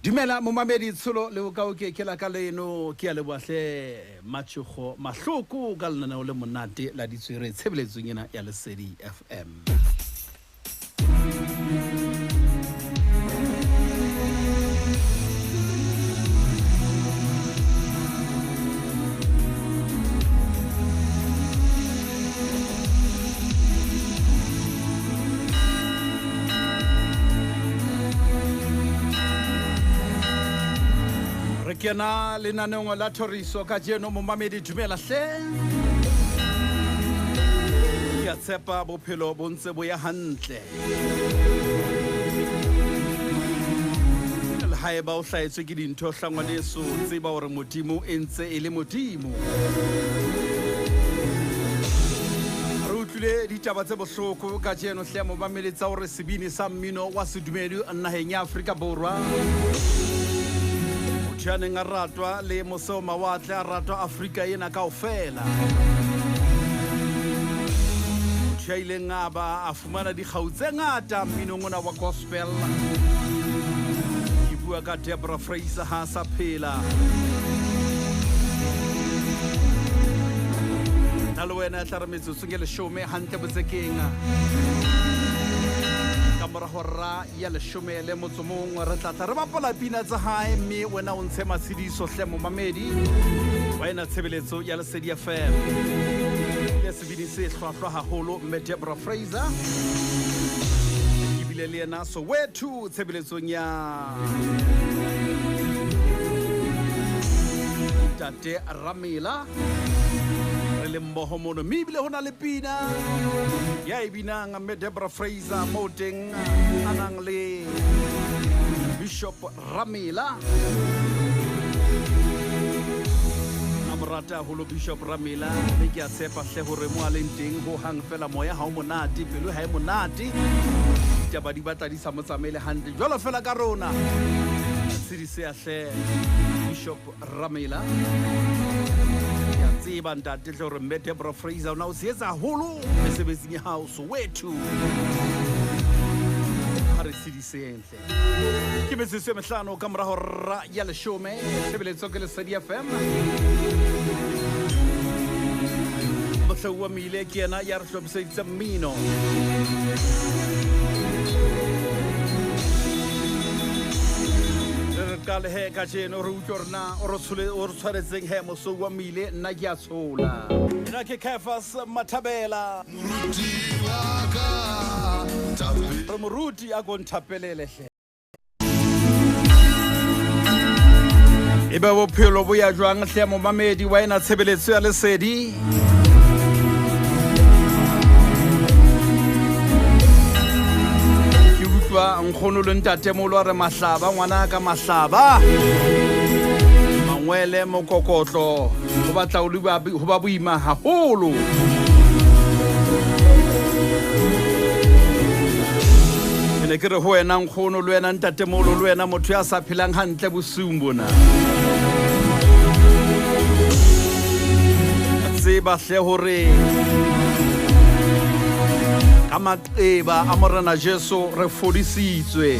Dumela momamedi tsholo le o ke ke la ka leno ke a leboha hle Matšhogo Mahloko ka lenaneo le monate la ditswere tshebeletsong ena ya Lesedi FM. Re kena lenaneong la thoriso kajeno momamedi dumela hle. Ke a tshepa bophelo bo ntse bo ya hantle. Le haeba o hlahetswe ke dintho hla ngwaneso, tseba hore Modimo e ntse e le Modimo. Re utlwile ditaba tse bohloko kajeno hle momamedi tsa hore sebini sa mmino wa sedumedi naheng ya Afrika Borwa motho ya neng a ratwa le mose o mawatle a ratwa Afrika ena kaofela motho ya ileng a ba a fumana dikgau tse ngata mminong ona wa gospel ke bua ka Deborah Fraser ha a sa phela nna le wena e tla re metsotsong e leshome hantle botsekeng ka mora hora ya leshome le motso mong re tla tla re bapala pina tsa hae mme wena o ntshe matshediso hle momamedi wa ena tshebeletso ya Lesedi FM le sebini se hlwahlwa haholo mme Deborah Fraser ke bile le yena Soweto tshebeletsong ya Ntate Ramela re le mmoho mono mme ebile ho na le pina ya e binang mme Deborah Fraser moo teng a nang le Bishop Ramela a mo rata haholo Bishop Ramela mme ke a tshepa hle hore mo a leng teng ho hang fela moya ha o monate pelo ha e monate ditaba di batla di sa mo tsamaele hantle jwalo fela ka rona tshedise ya hle Bishop Ramela ke a tseba ntate hle hore mme Deborah Fraser o na o se etsa haholo mesebetsing ya hao Soweto ha re tshediseng hle ke metsotso e mehlano ka morago ra ya leshome tshebeletso ke Lesedi FM Mohlauwa Mile ke yena ya re hlophiseditse mmino re re qale he kajeno re utlwe hore na o re tshole- o re tshwaretseng he Mohlauwa Mile nna ke a tshola nna ke Caiphus Mathabela Moruti wa ka re moruti a ko nthapelele hle e be bophelo bo ya jwang hle momamedi wa ena tshebeletso ya Lesedi ke utlwa nkgono le ntatemolo a re mahlaba ngwana ka mahlaba mangwele mokokotlo go batla ho ba boima haholo ke ne ke re ho wena nkgono le wena ntatemolo le wena motho ya sa phelang hantle bosiung bona tseba hle hore ka maqeba a Morena Jesu re fodisitswe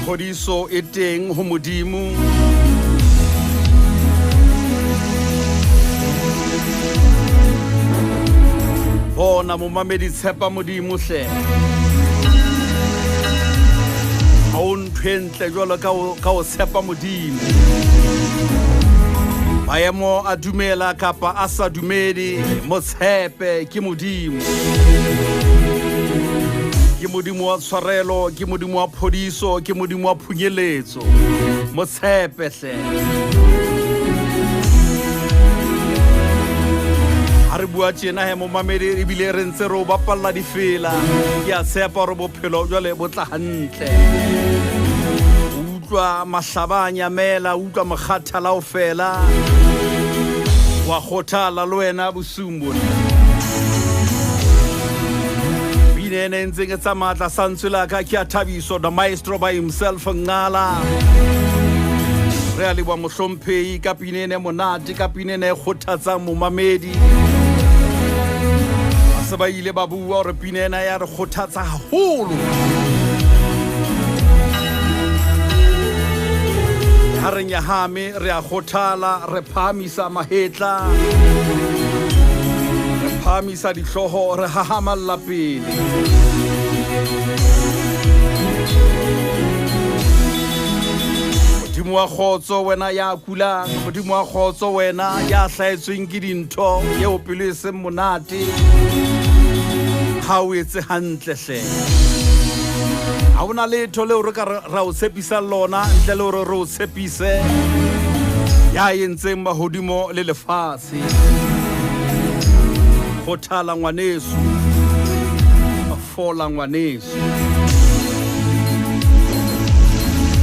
phodiso e teng ho Modimo bona momamedi tshepa Modimo hle ha o ntho e ntle jwalo ka o tshepa Modimo maemo a dumela kapa a sa dumele mo tshepe ke Modimo ke Modimo wa tshwarelo ke Modimo wa phodiso ke Modimo wa phunyeletso mo tshepe hle ha re bua tjena he momamedi ebile re ntse re o bapalla difela ke a tshepa gore bophelo jwale bo tla hantle o utlwa mahlaba a nyamela o utlwa mokgathala o fela wa kgothala le wena bosiung bona pina ena e ntseng e tsamaya tlasa ntswe la ka ke a Thabiso the maestro by himself Ngala re a leboha mohlomphehi ka pina ena e monate ka pina ena e kgothatsang momamedi ba se ba ile ba bua gore pina ena ya re kgothatsa haholo. Ha re nyahame, re a kgothala, re phahamisa mahetla, re phahamisa dihlooho, re hahamalla pele. Modimo wa kgotso wena ya kulang, Modimo wa kgotso wena ya hlahetsweng ke dintho eo pelo e seng monate, ha o etse hantle hle. Ha hona letho leo re ka ra o tshepisang lona ntle le hore re o tshepise ya entseng mahodimo le lefatshe. Kgothala ngwaneso, fola ngwaneso,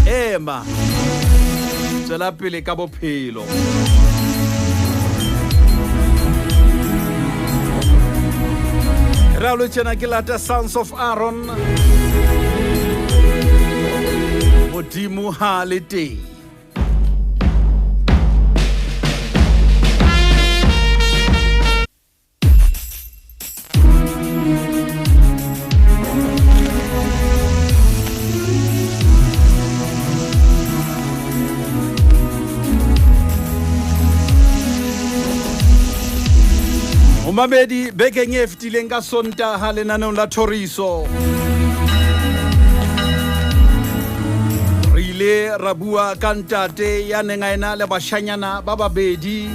ema, tswela pele ka bophelo. Re a lo tjena ke lata Sons of Aaron. Modimo ha le teng. Momamedi, bekeng e fetileng ka Sontaha lenaneong la Thoriso, re ile ra bua ka ntate ya neng a ena le bashanyana ba babedi.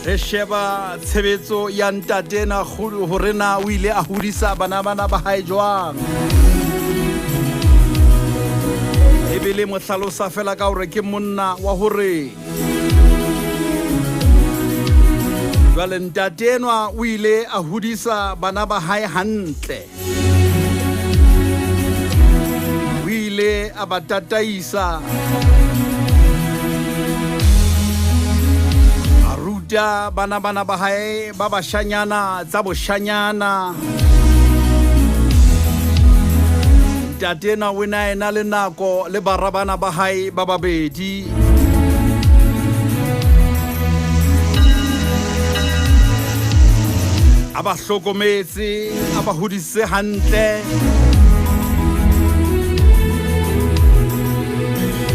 Re sheba tshebetso ya ntate ena hore na o ile a hodisa bana bana ba hae jwang. Ebile mo hlalosa fela ka hore ke monna wa hore jwale ntate enwa o ile a hodisa bana ba hae hantle. O ile a ba tataisa, a ruta bana bana ba hae ba bashanyana tsa boshanyana. Ntate enwa o ne a ena le nako le bara bana ba hae ba babedi. A ba hlokometse, a ba hodisitse hantle.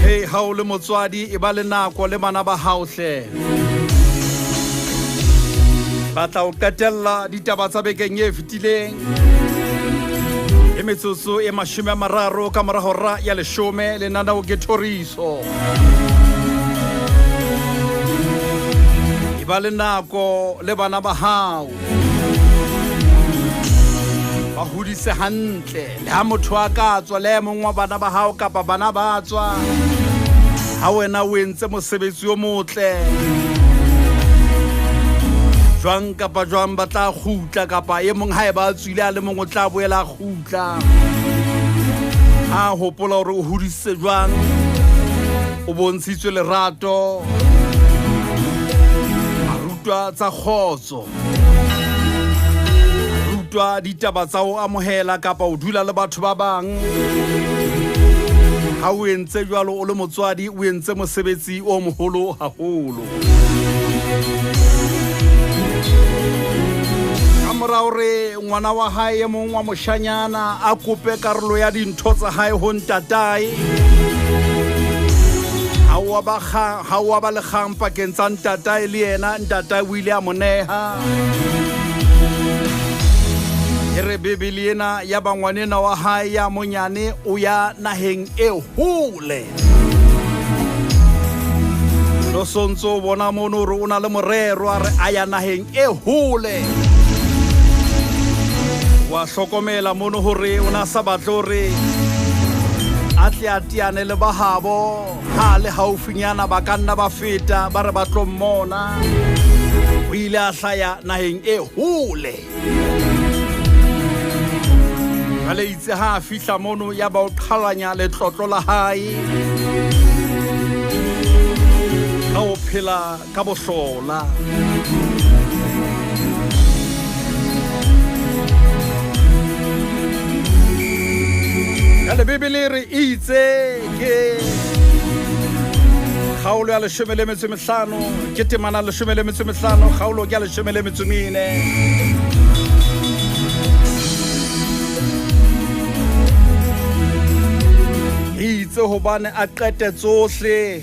Hey, ha o le motswadi, e ba le nako le bana ba hao hle. Batla ho qetella ditaba tsa bekeng e fetileng. E metsotso e 30 ka mora hora ya 10, lenaneo ke Thoriso. E ba le nako le bana ba hao. Ba hodise hantle. Le ha motho a ka tswa le e mong wa bana ba hao kapa bana ba tswa, ha wena o entse mosebetsi o motle, jwang kapa jwang ba tla kgutla, kapa e mong ha e ba tswile a le mong o tla boela a kgutla. A hopola hore o hodisitse jwang, o bontshitswe lerato, a rutwa tsa kgotso, rutwa ditaba tsa ho amohela kapa ho dula le batho ba bang. Ha o entse jwalo o le motswadi, o entse mosebetsi o moholo haholo. Ka mora hore ngwana wa hae e mong wa moshanyana a kope karolo ya dintho tsa hae ho ntatae, ha wa ba kgang, ha wa ba le kgang pakeng tsa ntatae le yena, ntatae o ile a mo neha. E re Bibele ena ya ba ngwanena wa hae ya monyane o ya naheng e hole. Lo sontso o bona mono hore o na le morero, a re a ya naheng e hole. Wa hlokomela mono hore o na sa batle hore a tle a teane le ba habo, ha le haufinyana ba ka nna ba feta ba re ba tlo mmona. O ile a hlaya naheng e hole. Jwale itse ha a fihla mono ya ba o qhalanya letlotlo la hae ka ho phela ka bohlola. Jwale Bibele re itse ke kgaolo ya 15, ke temana 15, kgaolo ke ya 14. Itse hobane a qete tsohle,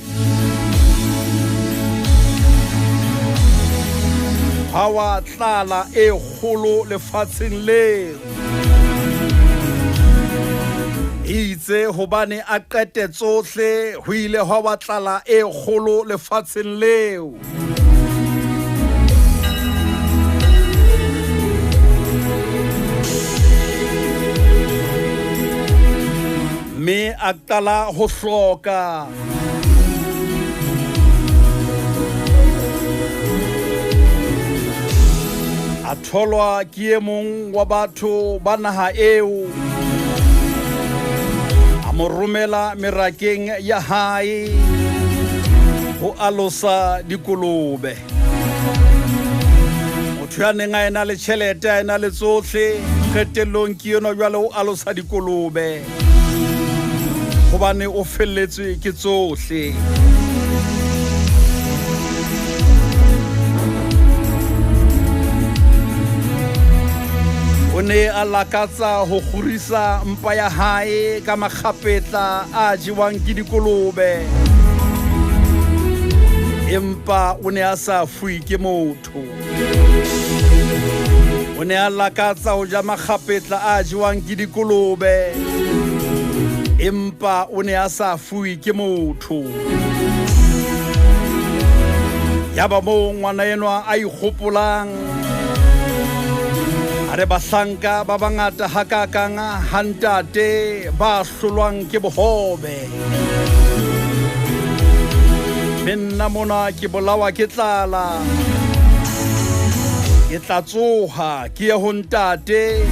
hwa wa tlala e kgolo lefatsheng leo. Itse hobane a qete tsohle, ho ile hwa wa tlala e kgolo lefatsheng leo. Mme a qala ho hloka. A tholwa ke e mong wa batho ba naha eo. A mo romela merakeng ya hae ho alosa dikolobe. Motho ya neng a ena le tjhelete, a ena le tsohle, qetellong ke enwa jwale o alosa dikolobe hobane o felletswe ke tsohle. O ne a lakatsa ho kgorisa mpa ya hae ka makgapetla a jewang ke dikolobe, empa o ne a sa fuwe ke motho. O ne a lakatsa ho ja makgapetla a jewang ke dikolobe, empa o ne a sa fuwe ke motho. Yaba moo ngwana enwa a ikgopolang, a re bahlanka ba bangata hakakang ha ntate ba hlolwang ke bohobe, mme nna mona ke bolawa ke tlala. Ke tla tsoha ke ye ho ntate,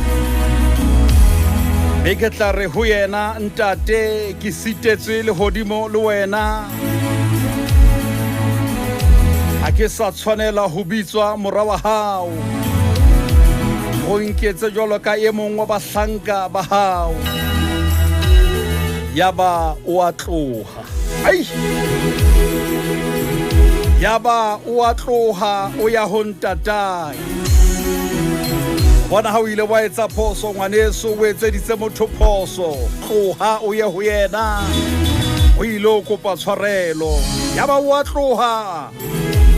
mme ke tla re ho yena, Ntate, ke sitetswe lehodimo le wena, ha ke sa tshwanela ho bitswa mora wa hao, o nketse jwalo ka e mong wa bahlanka ba hao. Yaba o a tloha. Ai! Yaba o a tloha o ya ho ntatae. Bona ha o ile wa etsa phoso ngwaneso, o etseditse motho phoso, tloha o ye ho yena, o ile o kopa tshwarelo. Yaba o a tloha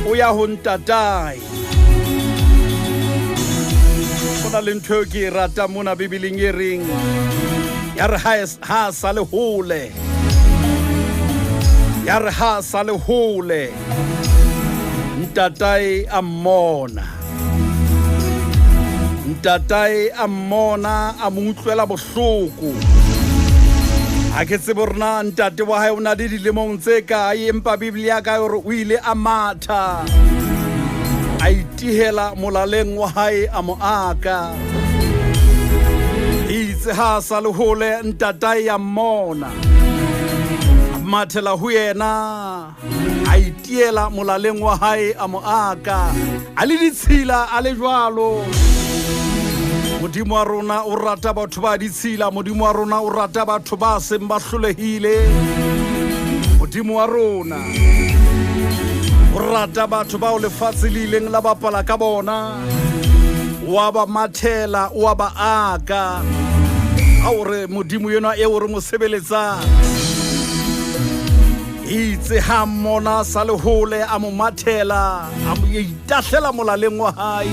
o ya ho ntatae. Ho na le ntho eo ke e ratang mona Bibeleng e reng, ya re ha a sa le hole, ya re ha a sa le hole, ntatae a mmona. Ntatae a mmona, a mo utlwela bohloko. Ha ke tsebe hore na ntate wa hae o na le dilemong tse kae, empa Bibele ya ka hore o ile a matha, a itihela molaleng wa hae, a mo aka. Itse ha a sa le hole, ntatae ya mmona, a mathela ho yena, a itiela molaleng wa hae, a mo aka, a le ditshila, a le jwalo. Modimo wa rona o rata batho ba ditshila, Modimo wa rona o rata batho ba seng ba hlolehile. Modimo wa rona o rata batho bao lefatshe le ileng la bapala ka bona, wa ba mathela, wa ba aka. Ha o re Modimo enwa eo re mo sebeletsang, itse ha mmona sa le hole, a mo mathela, a mo itahlela molaleng wa hae,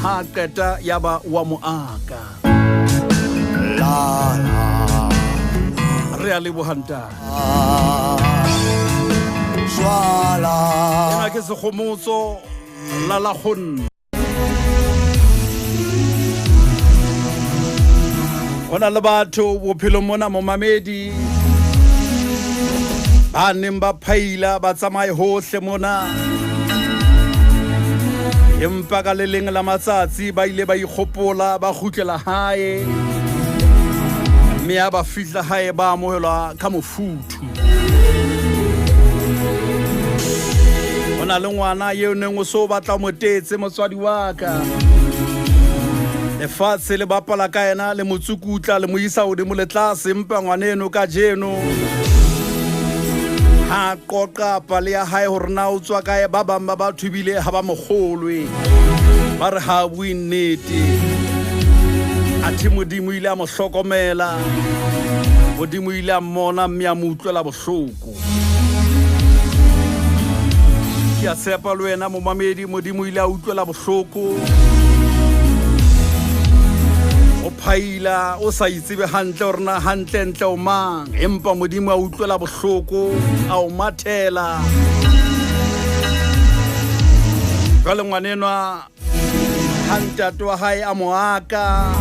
ha a qeta ya ba wa mo aka. Re a leboha ntate. Ena ke Segomotso la la go nna. Go na le batho bophelong mona, momamedi, ba neng ba phaila ba tsamaye hohle mona, empa ka le leng la matsatsi ba ile ba ikgopola, ba kgutlela hae, mme ha ba fihla hae ba amohelwa ka mofuthu. Ho na le ngwana eo neng o so batla o mo tetse, motswadi wa ka, lefatshe le bapala ka yena, le mo tsukutla, le mo isa hodimo le tlase, empa ngwaneno kajeno ha qoqa pale ya hae hore na o tswa kae, ba bang ba batho ebile ha ba mo kgolwe, ba re ha a bue nnete. Athe Modimo ile a mo hlokomela, Modimo o ile a mmona mme a mo utlwela bohloko. Ke a tshepa le wena momamedi, Modimo o ile a utlwela bohloko. O phaila o sa itsebe hantle hore na hantlentle o mang, empa Modimo a utlwela bohloko, a o mathela. Jwale ngwanenwa ha ntate wa hae a mo aka,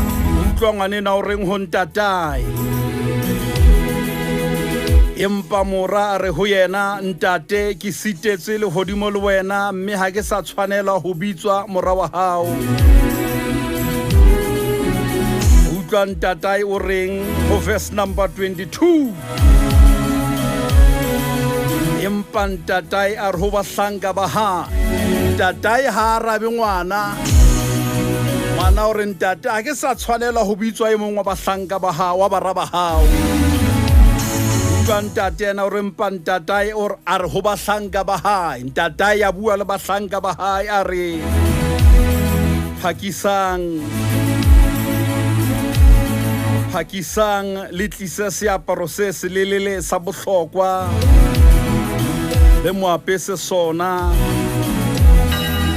utlwa ngwanenwa o reng ho ntatae. Empa mora a re ho yena, Ntate, ke sitetswe lehodimo le wena, mme ha ke sa tshwanelwa ho bitswa mora wa hao. Utlwa ntatae o reng ho verse number 22. Empa ntatae a re ho bahlanka ba hae, ntatae ha arabe ngwana. Ngwana o re, ntate, ha ke sa tshwanelwa ho bitswa e mong wa bahlanka ba hao, wa bara ba hao. Utlwa ntate yena o re, empa ntatae o a re ho bahlanka ba hae. Ntatae a bua le bahlanka ba hae a re, phakisang, phakisang le tlise seaparo se selelele sa bohlokwa, le mo apese sona,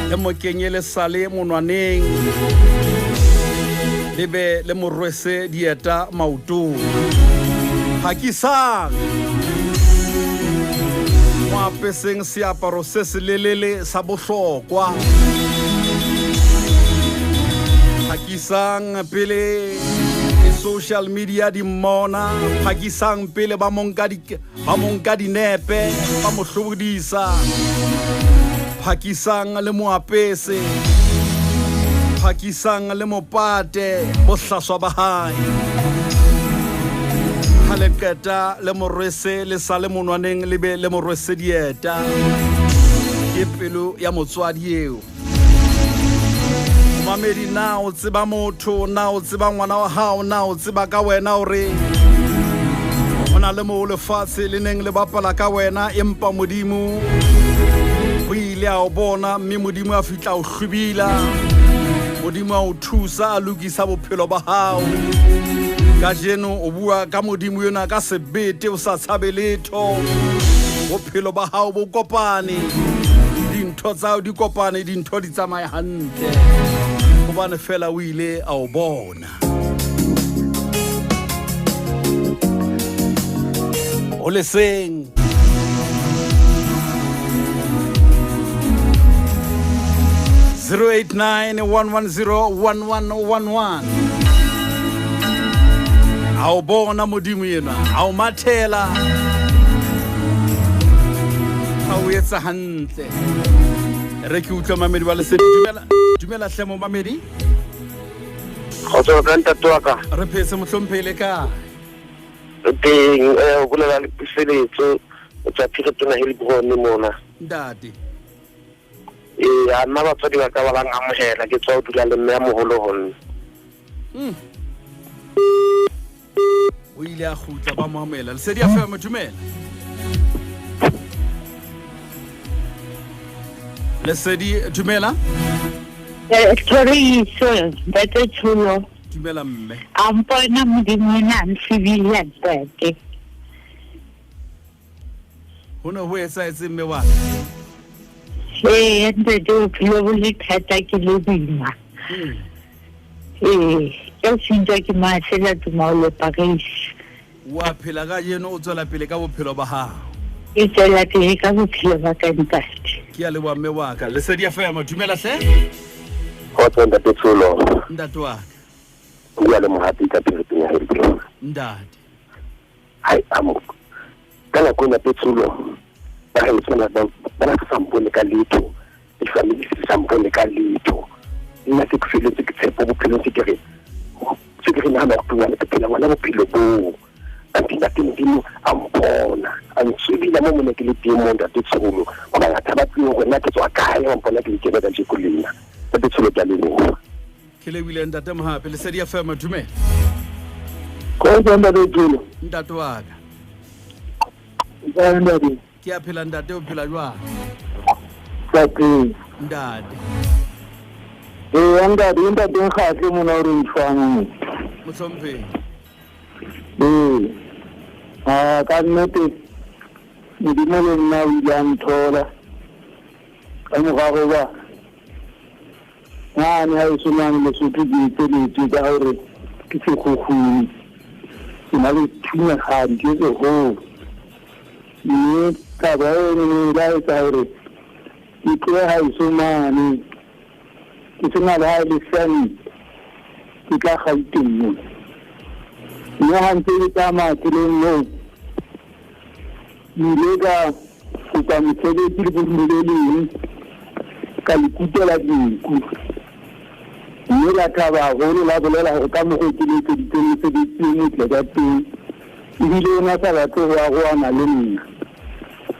le mo kenye lesale monwaneng, le be le mo rwese dieta maotong. Phakisang, mo apeseng seaparo se selelele sa bohlokwa. Phakisang pele social media di mmona, phakisang pele ba mo nka di, ba mo nka dinepe, ba mo hlobodisa. Phakisang le mo apese, phakisang le mo pate bohlaswa ba hae. Ha le qeta le mo rwese le sale monwaneng, le be le mo rwese dieta. Ke pelo ya motswadi eo. Momamedi, na o tseba motho, na o tseba ngwana wa hao, na o tseba ka wena hore ho na le moo lefatshe le neng le bapala ka wena, empa Modimo o ile a o bona, mme Modimo a fihla o hlwibila. Modimo a o thusa, a lokisa bophelo ba hao. Kajeno o bua ka Modimo yona ka sebete, o sa tshabe letho. Bophelo ba hao bo kopane, dintho tsa hao di kopane, dintho di tsamaye hantle, hobane fela o ile a o bona. O leseng. 089 110 1111. A o bona Modimo enwa, a o mathela, a o etsa hantle. Re ke utlwe mamedi wa Lesedi. Dumela, dumela hle momamedi. Kgotso ka ntate wa ka. Re phetse mohlomphehi le kae? Teng, o bolela le Puseletso, o tswa Phiritona Heilbron mona. Ntate. Ee, a nna batswadi ba ka ba la nkamohela, ke tswa ho dula le mme a moholo ho nna. O ile a kgutla ba mo amohela. Lesedi FM, dumela. Lesedi, dumela. Thoriso, ntate Tsholo. Dumela mme. A mpona Modimo o na ntsebile ntate. Ho ne ho etsahetse mme wa ka? Ee, ntate, bophelo bo le thata, ke le boima. Ee, ke sentse ke maasela tumaolo Paris. Wa phela kajeno, o tswela pele ka bophelo ba hao. Ke tswela pele ka bophelo ba ka ntate. Ke a leboha mme wa ka. Lesedi FM, dumela hle. Kgotso ntate Tsholo. Ntate wa ka. O bua le Mohapi ka Phiritona Heilbron. Ntate. Hai, amo. Ka nako ena Tsholo, ba re tsona ba ba sa mpone ka letho. Le family se sa mpone ka letho. Nna se ke feletse ke tshepo bophelong, se ke re, se ke re nahana hore ngwana ke phela ngwana bophelo boo. Ante ntate Modimo a mpona, a ntswebila mo mone ke le teng mo ntate Tsholo. Ba bangata ba tsebe hore nna ke tswa kae, ba mpona ke le tjena kajeko lena. Ntate Tsholo, ke a leboha. Ke lebohile ntate Mohapi. Lesedi FM, dumela. Kgotso ntate Tsholo. Ntate wa ka. Ntate. Ke a phela ntate, o phela jwang? Ntate. Ntate. Ee, ntate, ntate Nkgatle mona o re ntshwang. Mohlomphehi. Ee. A ka nnete Modimo le nna o ile a nthola ka morago ba ngane ha eso mane Lesotho ke etseletswe ka gore ke sekgukguni ke na le thunyagadi ke segolo mme taba eno e la etsa gore ke tlohe haeso mane ke sena le ha e le cent ke tla Gauteng mona mme ha ntse ke tsamaya tseleng moo ke ile ka kopa mosebetsi le bomme le leng ka le kutela dinku mme la thaba haholo la bolela hore ka mokgwa ke le etseditseng mosebetsi o motle ka teng ebile o na sa batle ho arohana le nna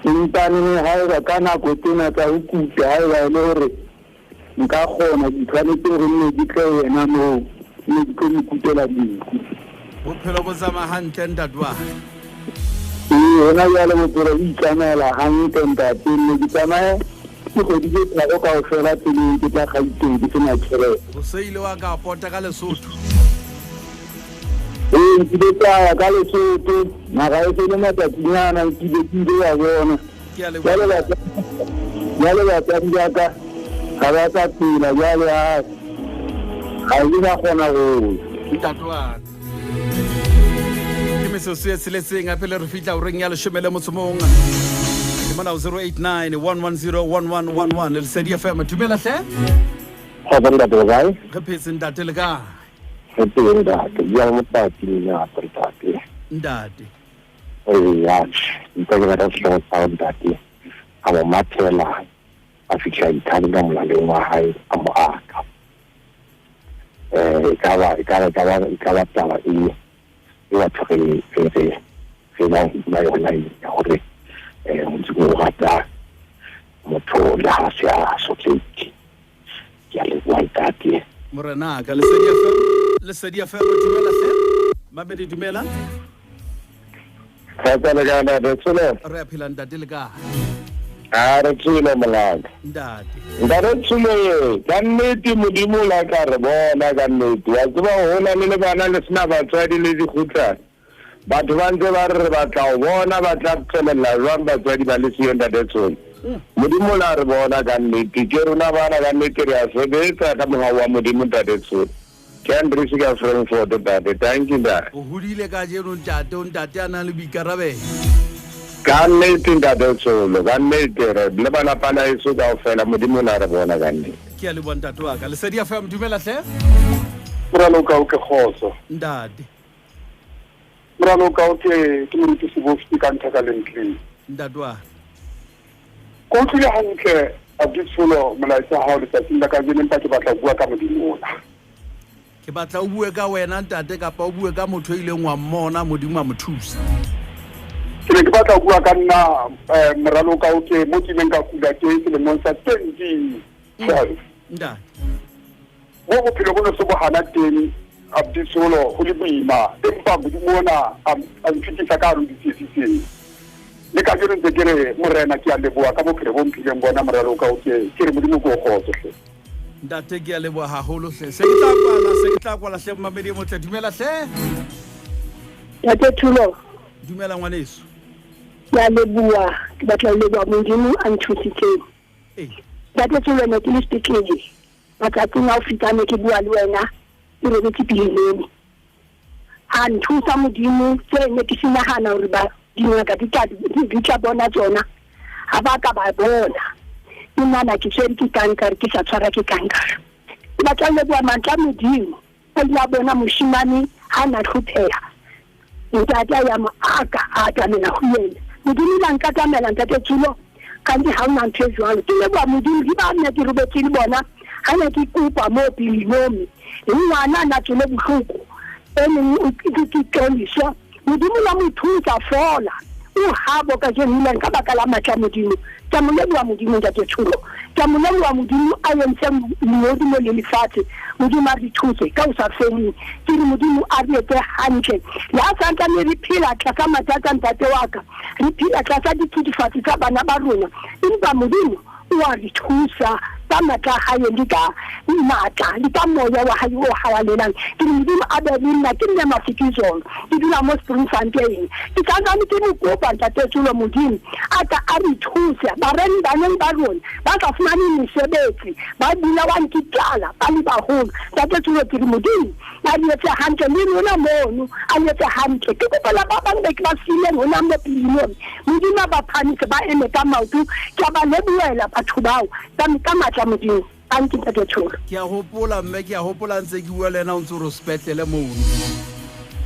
empanene haeba ka nako tsena tsa ho kuta haeba e le hore nka kgona ke tshwanetse hore nne ke tle ho yena moo nne ke tlo mo kutela dinku. Bophelo bo tsamaya hantle ntate wa. Ee, hona jwale bophelo bo itsamaela hantle ntate nne ke tsamaye ke kgwedi tse tharo kaofela tseleng ke tla Gauteng ke sena tjhelete. O se ile wa ka pota ka Lesotho? Ee, nkile ka ya ka Lesotho mara e se le matsatsinyana nkile ke ile ya bona. Ke a leboha. Jwale jwale batswadi ba ka ga ba sa phela jwale a ga ke sa kgona go ya. Ntate wa ka. Ke metsotso e tsheletseng a pele re fihla horeng ya leshome le motso mong. Ke mona ho 089 110 1111 Lesedi FM. Dumela hle. Kgotso ntate o kae? Re phetse ntate le kae? Re teng ntate, bua le motaki le ntate. Ntate. Eya, ntse ke rata sehlooho sa hao ntate. A mo mathela, a fihla a ithalela molaleng wa hae, a mo aka. Eh, ekaba ekaba ekaba ekaba taba e e batho re re re re bang ba yona e ya hore eh Modimo o rata motho le ha se a sotlehile. Ke a leboha ntate. Morenaka, Lesedi FM, Lesedi FM, dumela hle. Mamedi dumela. Kgotsa le kae ntate Tsholo? Re a phela ntate le kae? A re tswile molaka. Ntate. Ntate Tsholo ye, ka nnete Modimo o la ka re bona ka nnete. Wa tseba ho hola le le bana le sena batswadi le dikgutsana. Batho ba ntse ba re re batla ho bona ba tla tswelella jwang batswadi ba le siyo ntate Tsholo. Modimo o la re bona ka nnete. Ke rona bana ka nnete re a sebetsa ka mohau wa Modimo ntate Tsholo. Ke Andries ka Frankfort ntate. Thank you ntate. O hodile kajeno ntate, o ntate a nang le boikarabelo. Ka nnete ntate Tsholo, ka nnete re le ba lapa la heso kaofela Modimo o la re bona ka nnete. Ke a leboha ntate wa ka. Lesedi FM, dumela hle. Moralo ka o ke kgotso. Ntate. Moralo ka o ke ke moruti Sebofsi ka ntha ka lentleng. Ntate wa. Ke utlwile hantle Abdi Tsholo molaetsa wa hao letsatsing la kajeno empa ke batla ho bua ka Modimo ona. Ke batla o bue ka wena ntate kapa o bue ka motho e ileng wa mmona Modimo a mo thusa. Ke ne ke batla ho bua ka nna eh, moralo ka o ke mo ke ileng ka kula teng selemong sa 2012. Ntate. Mo bophelo bo ne se bo hana teng Abdi Tsholo ho le boima empa Modimo ona a a nfetisa ka hare ho ditsietsi tseo. Le kajeno ntse ke re Morena ke a leboha ka bophelo bo mphileng bona moralo ka o ke ke re Modimo ke o kgotso hle. Ntate ke a leboha haholo hle. Se ke tla kwala, se ke tla kwala hle momamedi e motle. Dumela hle. Ntate Thulo. Dumela ngwaneso. Ke a leboha, ke batla ho leboha Modimo a nthusitseng. Ee. Ntate Thulo ne ke le sepetlele matsatsing a ho feta ne ke bua le wena ke robetse piheleng. A nthusa Modimo tse ne ke se nahana hore ba dingaka di tla di tla bona tsona ha ba ka ba bona. Ke nahana ke tshwere ke kankere ke sa tshwara ke kankere. Ke batla ho leboha matla a Modimo a ile a bona moshemane ha na hlopheha. Ntate a ya mo aka a atamela ho yena. Modimo ile a nkatamela ntate Tsulo kante ha hona ntho e jwalo. Ke leboha Modimo ke ba nna ke robetse le bona ha ne ke kopa moo Pelinomi. Le ngwana a na tswele bohloko e mong o ke ke Xoliswa. Modimo la mo thusa fola. O habo kajeno ile ka baka la matla a Modimo. Ke a mo leboha Modimo ntate Tsholo. Ke a mo leboha Modimo a entseng lehodimo le lefatshe. Modimo a re thuse ka ho sa feleng. Ke re Modimo a re etse hantle. Le ha santsane re phela tlasa mathata ntate wa ka, re phela tlasa dithethefatsi tsa bana ba rona, empa Modimo o a re thusa. Ka matla a hae le ka matla le ka moya wa hae o halalelang. Ke re Modimo a be le nna, ke nne Mafikizolo, ke dula mo Springfontein. Ke santsane ke mo kopa Ntate Tsholo, Modimo a ka a re thuse bareng baneng ba rona ba sa fumane mesebetsi, ba bolawang ke tlala ba le baholo. Ntate Tsholo, ke re Modimo a re etse hantle le rona mono, a re etse hantle. Ke kopela ba bang be ke ba siileng hona mo pele mono, Modimo a ba phahamise, ba eme ka maoto. Ke a ba lebohela batho bao ka ka matla Modimo. Tanki Ntate Tsholo. Ke a hopola mme, ke a hopola ntse ke bua le ena o ntse o re o sepetlele mono.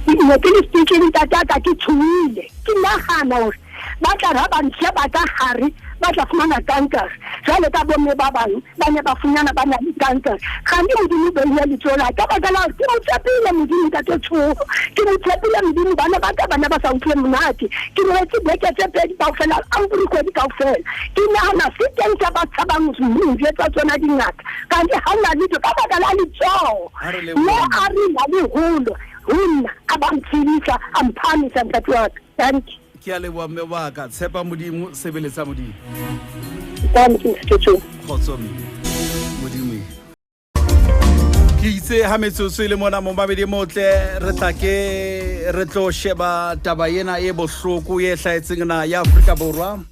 Ne ke le sepetlele ntate a ka, ke tshohile, ke nahana hore ba tla re ha ba nsheba ka hare ba tla fumana kankere jwale ka bomme ba bang ba ne ba funyana ba na le kankere. Kgane Modimo o beile letsoho la ka baka la hore ke mo tshepile Modimo Ntate Tshoho, ke mo tshepile Modimo. Bana ba ka bana ba sa utlwe monate, ke robetse beke tse pedi kaofela, ampore kgwedi kaofela, ke nahana se teng sa ba tshabang ho jwetsa tsona dingaka, kante ha ona letho ka baka la letsoho le a re la leholo ho nna, a ba ntshedisa, a mphahamisa ntate wa ka. Thank you. Ke a leboha mme wa ka, tshepa Modimo, sebeletsa Modimo. Thank you, Ntate Tshoho. Kgotso mme. Modimo. Ke itse ha metsotso e le mona momamedi motle, re tla ke re tlo sheba taba ena e bohloko e hlahetseng na ya Afrika Borwa.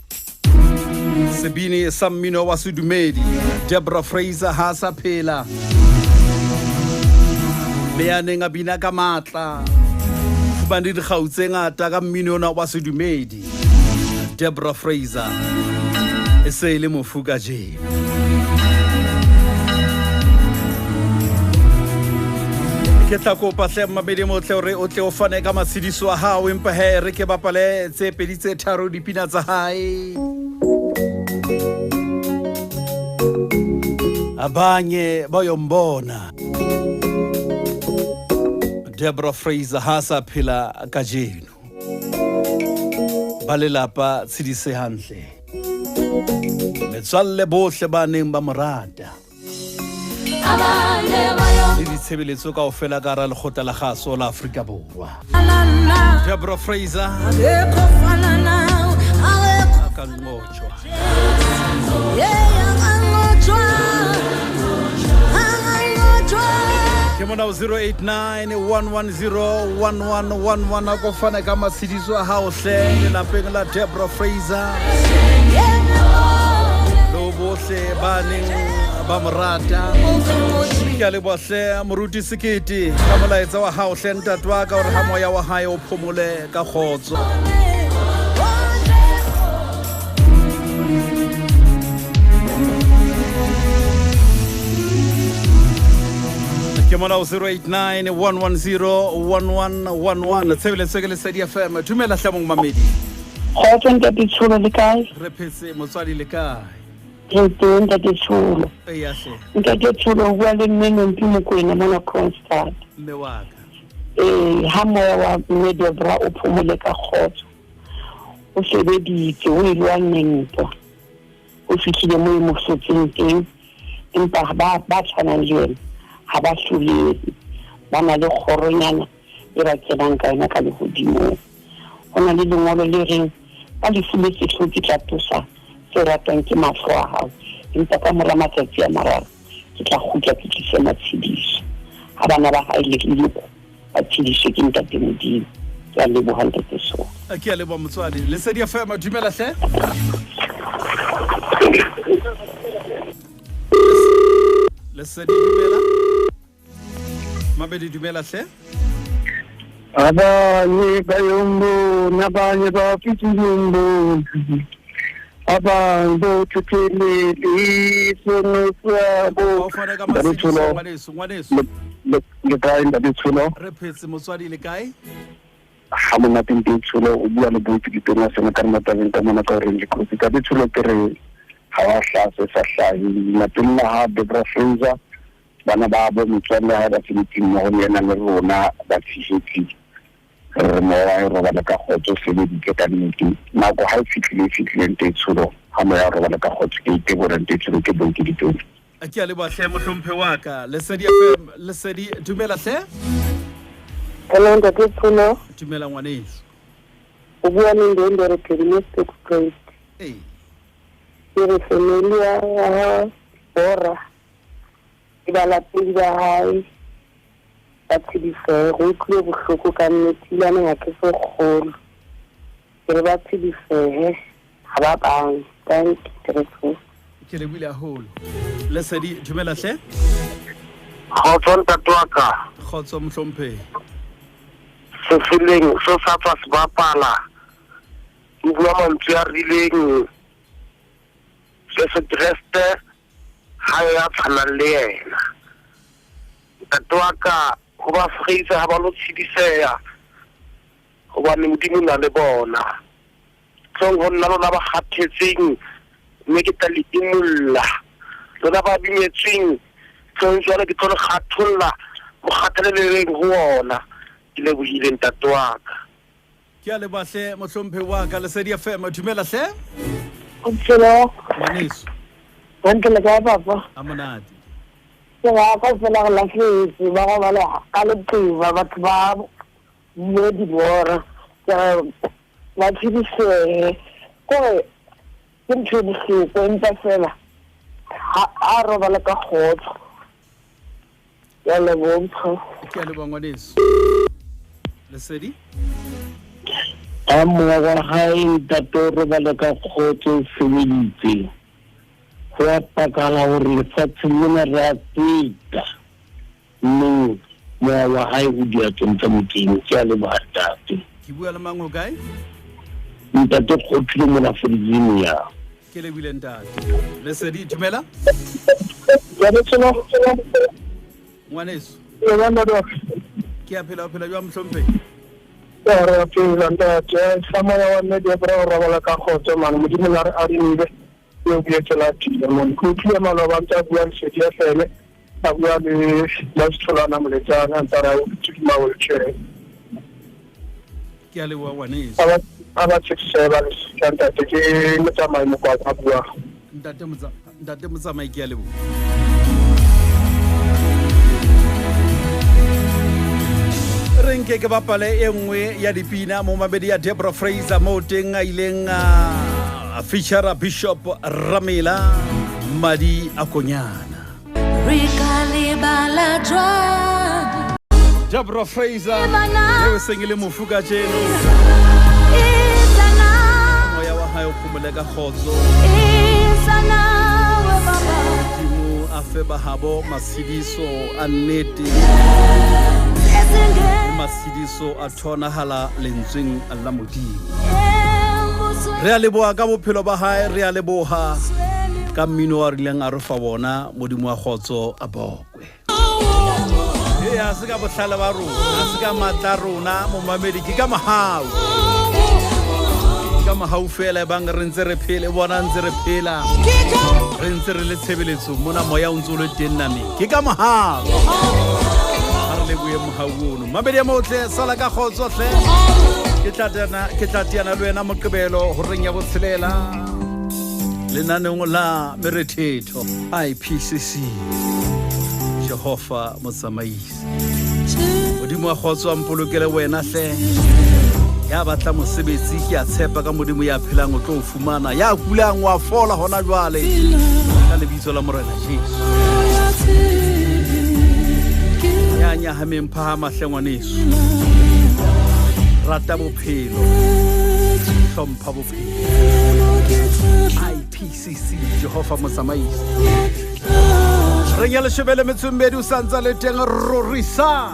Sebini sa mmino wa sedumedi Deborah Fraser ha sa phela, mme ya neng a bina ka matla, fumane dikgau tse ngata ka mmino ona wa sedumedi. Deborah Fraser e se e le mofu kajeno. Ke tla kopa hle mmamedi motle hore o tle o fane ka matshediso a hao, empa he re ke bapale tse pedi tse tharo dipina tsa hae. Abanye bayombona Deborah Fraser ha sa phela kajeno. Ba lelapa tshedise hantle, metswalle bohle ba neng ba mo rata le ditshebeletso kaofela ka hara lekgotla la kgaso la Afrika Borwa. Deborah Fraser a ka nqotjwa. Ke mona ho 089 110 1111 a ko fane ka matshediso a hao hle lelapeng la Deborah Fraser le ho bohle ba neng ba mo rata. Ke a leboha hle moruti Sekete ka molaetsa wa hao hle ntate wa ka, hore ha moya wa hae o phomole ka kgotso. Ke mona ho 089 110 1111, tshebeletso ke Lesedi FM. Dumela hle mong mamedi. Kgotso Ntate Tsholo, le kae? Re phetse motswadi, le kae? Re teng Ntate Tsholo. Eya hle. Ntate Tsholo, o bua le mme Nompi Mokwena mona Kroonstad. Mme wa ka. Ee, ha moya wa mme Debra o phomole ka kgotso. O sebeditse, o e lwanne ntwa. O fihlile mo e mo hlotseng teng, empa ba ba tshwanang le yena ha ba hlolehe. Ba na le kgoronyana e ba kenang ka yona ka lehodimong. Ho na le lengolo le reng ka lefu le sehloho ke tla tlosa se ratwang ke mahlo a hao, empa ka mora matsatsi a mararo ke tla kgutla ke tlise matshediso. Ha bana ba hae le leloko ba tshediswe ke Ntate Modimo. Ke a leboha Ntate Solo. Ke a leboha motswadi. Lesedi FM, dumela hle. Lesedi dumela. Mabedi dumela hle. Abanye bayombona, abanye bafitile umbona, abanye bothuthelele isono sabo. O fane ka Ntate matshediso Tsholo. ngwaneso, ngwaneso. Le kae Ntate Tsholo? Re phetse motswadi, le kae? Ha monate Ntate Tsholo, o bua le Boitse Ditona sena ka matabeng ka mona ka horeng dikotsi. Ntate Tsholo, ke re ha wa hlaha se sa hlahe. Lapeng la ha Deborah Fraser, bana ba bo metswalle ha ba sebetseng mmoho le yena le rona ba tshehetsi, re moya wa e robala ka kgotso, sebeditse ka nnete. Nako ha e fihlile, e fihlile Ntate Tsholo, ha moya wa robala ka kgotso. Ke itebola Ntate Tsholo, ke Boitse Ditona. Ke a leboha hle mohlomphe wa ka. Lesedi FM, Lesedi dumela hle. Hello Ntate Tsholo. Dumela ngwaneso. O bua le Ndende re phedi mo Sterkspruit. Ee. Ke re family ya ha Bora le balatedi ba hae ba tshedisehe. Re utlwile bohloko ka nnete ebilane ha ke so kgolwe. Ke re ba tshedisehe ha ba bang. Thank you. Ke lebohile haholo. Lesedi, dumela hle. Kgotso ntate wa ka. Kgotso mohlomphehi. Sefeleng se sa tswa se bapala. O bua mantswe a rileng. Jesu Kreste ha ya tshwanang le yena. Ntate wa ka ho ba Fraser ha ba lo tshediseha hobane Modimo o na le bona. Tlong ho nna lona ba kgathetseng mme ke tla le imolla. Lona ba bimetsweng tlong jwale ke tlo le kgatholla mokgathalo le leng ho wona. Ke lebohile ntate wa ka. Ke a leboha hle mohlomphehi wa ka. Lesedi FM, dumela hle. Bophelo. Ngwaneso. Hantle le kae papa? A monate. Ke ba kaofela re lahlehetswe ba robala ka leqeba batho ba bue dibora. Ke re ba tshedisehe kore ke ntho e bohloko empa fela ha a robala ka kgotso. Ke a leboha. Ke a leboha ngwaneso. Lesedi. A moya wa hae ntate o robale ka kgotso o sebeditse. Ho a pakala hore lefatsheng lena re a feta. Mme moya wa hae o diatleng tsa Modimo. Ke a leboha ntate. Ke bua le mang ho kae? Ntate Kgothile mona Virginia. Ke lebohile ntate. Lesedi, dumela. Ngwaneso. Ke a phela o phela jwang mohlomphehi? Re a phela ntate. Sa moya wa mme Debra o robala ka kgotso mane. Modimo la re adimile. Eo boetse la tila mone. Ke utlwile maloba a ntse a bua Lesedi FM a bua le Masitholwana Moletsane a ntse a re a utlwetse ke ma-wheelchair. Ke a leboha ngwaneso. A ba tshedise ba lesika ntate ke Motsamai Mokwakwa a buang. Ntate Motsa Ntate Motsamai ke a leboha. Re nke ke bapale e nngwe ya dipina mo mabedi ya Deborah Fraser mo teng a ileng a feature Bishop Ramela Madi a Konyana. Re ka lebala jwang? Deborah Fraser eo seng e le mofu kajeno. Moya wa hae o phomole ka kgotso. Modimo a fe bahabo matshediso a nnete. Matshediso a thonahala lentsweng la Modimo. Re a leboha ka bophelo ba hae, re a leboha ka mmino wa rileng a re fa bona. Modimo wa kgotso a bokwe. Ee, ha se ka bohlale ba rona, ha se ka matla a rona, momamedi, ke ka mohau. Ke ka mohau fela e bang re ntse re phela, e bona ntse re phela. Re ntse re le tshebeletsong mona, moya o ntse o le teng nameng. Ke ka mohau. Ha re lebohe mohau ono. Mamedi ya motle, sala ka kgotso hle. Ke tla teana, ke tla teana le wena Moqebelo horeng ya botshelela. Lenaneong la merethetho IPCC. Jehova motsamaisi. Modimo wa kgotso a mpolokele wena hle. Ya batla mosebetsi ke a tshepa ka Modimo ya phelang o tlo o fumana. Ya kulang wa fola hona jwale. Ka lebitso la Morena Jesu. Ya nyahameng phahama hle ngwaneso. Rata bophelo. Hlompha bophelo. IPCC Jehova motsamaisi. Re ya leshome le metso e mmedi o sa ntsa le teng rorisa.